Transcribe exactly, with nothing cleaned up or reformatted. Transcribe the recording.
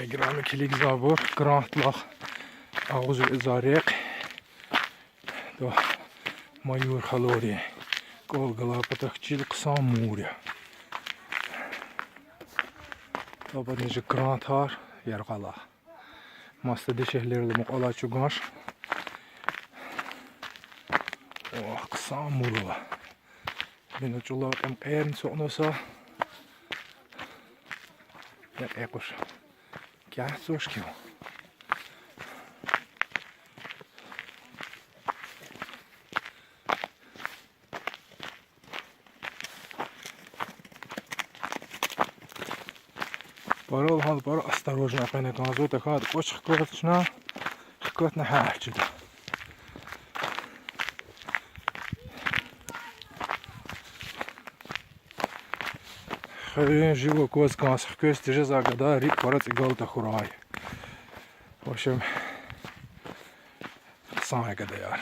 Играми килигзавайбур, Грантлах агъуз вегьизвай рехъ. Маюр халудин кӀвал галай патахъ чил хъсан мур я. Абурни жи Грантар яргъалай. Маса дишегьлийрилай мукьвалай чӀугуна. О, хъсан мур ава. Ина чӀулав кьве кьерни ацукьнава са. ЭкъечӀ. Кяхцуш кив. Пара лагьана, пара осторожно къене кӀанзава, тахьайтӀа кӀвач хкатна, хкатна гьар чида. Хуьруьн жив акваз кӀанз хквез тежезвай гада рикӀ пара цӀигел тахьурай. В общем, хъсан я гадаяр.